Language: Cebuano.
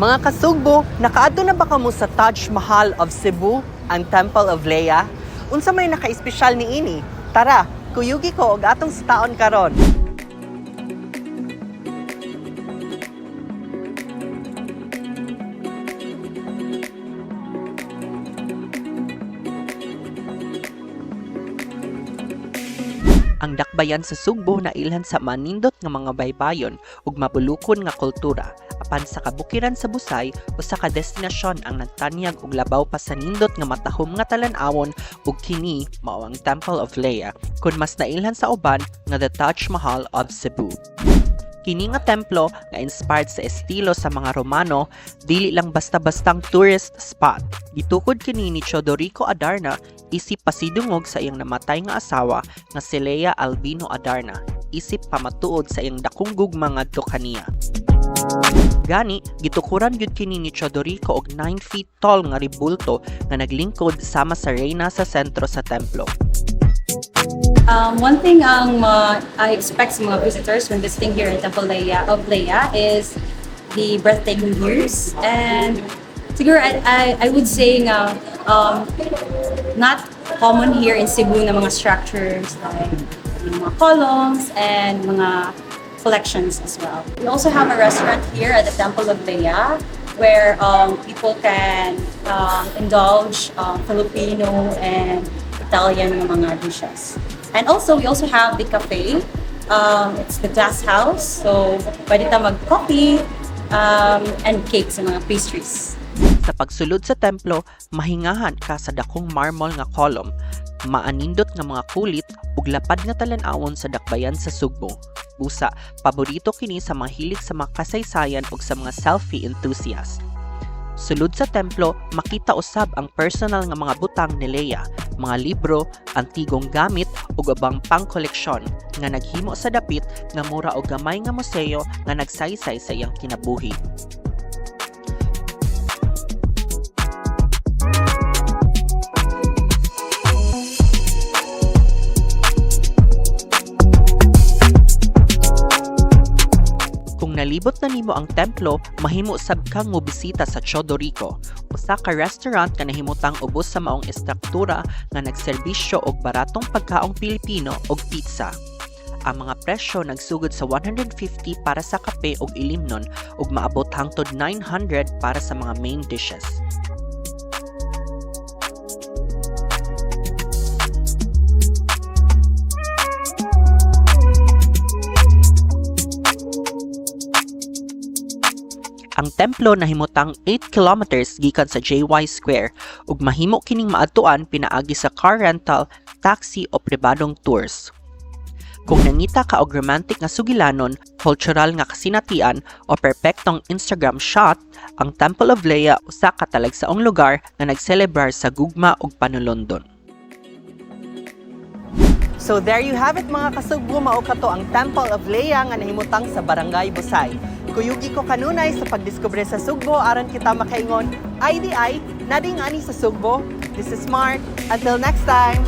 Mga kasugbo, nakaadto na ba kamo sa Taj Mahal of Cebu, ang Temple of Leah? Unsa may naka-espesyal niini? Tara, kuyugi ko og atong sutaon karon. Ang dakbayan sa Sugbo nailhan sa manindot nga mga baybayon ug mabulukon nga kultura. Apan sa kabukiran sa Busay, usa ka destinasyon ang nagtanyag og labaw pa sa nindot nga matahom nga talan-awon ug kini mao ang Temple of Leah, kun mas nailhan sa uban nga the Taj Mahal of Cebu. Kini nga templo nga inspired sa estilo sa mga Romano, dili lang basta-bastang tourist spot. Gitukod kini ni Teodorico Adarna isip pasidungog sa iyang namatay nga asawa nga si Lea Albino Adarna, isip pamatuod sa iyang dakong gugma ngadto kaniya. Gani, gitukuran gyud kini ni Teodorico og 9 feet tall nga rebulto nga naglingkod sama sa reyna sa sentro sa templo. One thing ang I expect sa mga visitors when visiting here in Temple Leah of Leah is the breathtaking views, and siguro I would say nga not common here in Cebu na mga structures like yung mga columns and mga collections as well. We also have a restaurant here at the Temple of Leah where people can indulge Filipino and Italian nga mga dishes. And also, we also have the cafe. It's the Glass House. So, pwede ta mag-coffee and cakes and mga pastries. Sa pagsulod sa templo, mahingahan ka sa dakong marmol nga column, maanindot nga mga kulit ug lapad nga talan-awon sa dakbayan sa Sugbo. Busa, paborito kini sa mga hilig sa mga kasaysayan ug sa mga selfie enthusiast. Sulod sa templo, makita usab ang personal nga mga butang ni Leah, mga libro, antigong gamit ug ubang pang koleksyon nga naghimo sa dapit nga mura og gamay nga museo nga nagsaysay sa iyang kinabuhi. Kung nalibot na nimo ang templo, mahimo sab kang mobisita sa Teodorico, usa ka restaurant nga nahimutang ubos sa maong estruktura nga nagserbisyo og baratong pagkaong Pilipino ug pizza. Ang mga presyo nagsugod sa 150 para sa kape ug ilimnon ug maabot hangtod 900 para sa mga main dishes. Ang templo nahimutang 8 kilometers gikan sa JY Square ug mahimo kining maadtuan pinaagi sa car rental, taxi o pribadong tours. Kung nangita ka og romantic nga sugilanon, cultural nga kasinatian o perpektong Instagram shot, ang Temple of Leah usa ka talagsaong lugar nga nagselebrar sa gugma ug panulondon. So there you have it, mga kasugbo, mao kato ang Temple of Leah nga nahimutang sa Barangay Busay. Kuyugi ko kanunay sa pagdiskubre sa Sugbo aron kita makaingon, ay di ay, nading ani sa Sugbo. This is Mark. Until next time.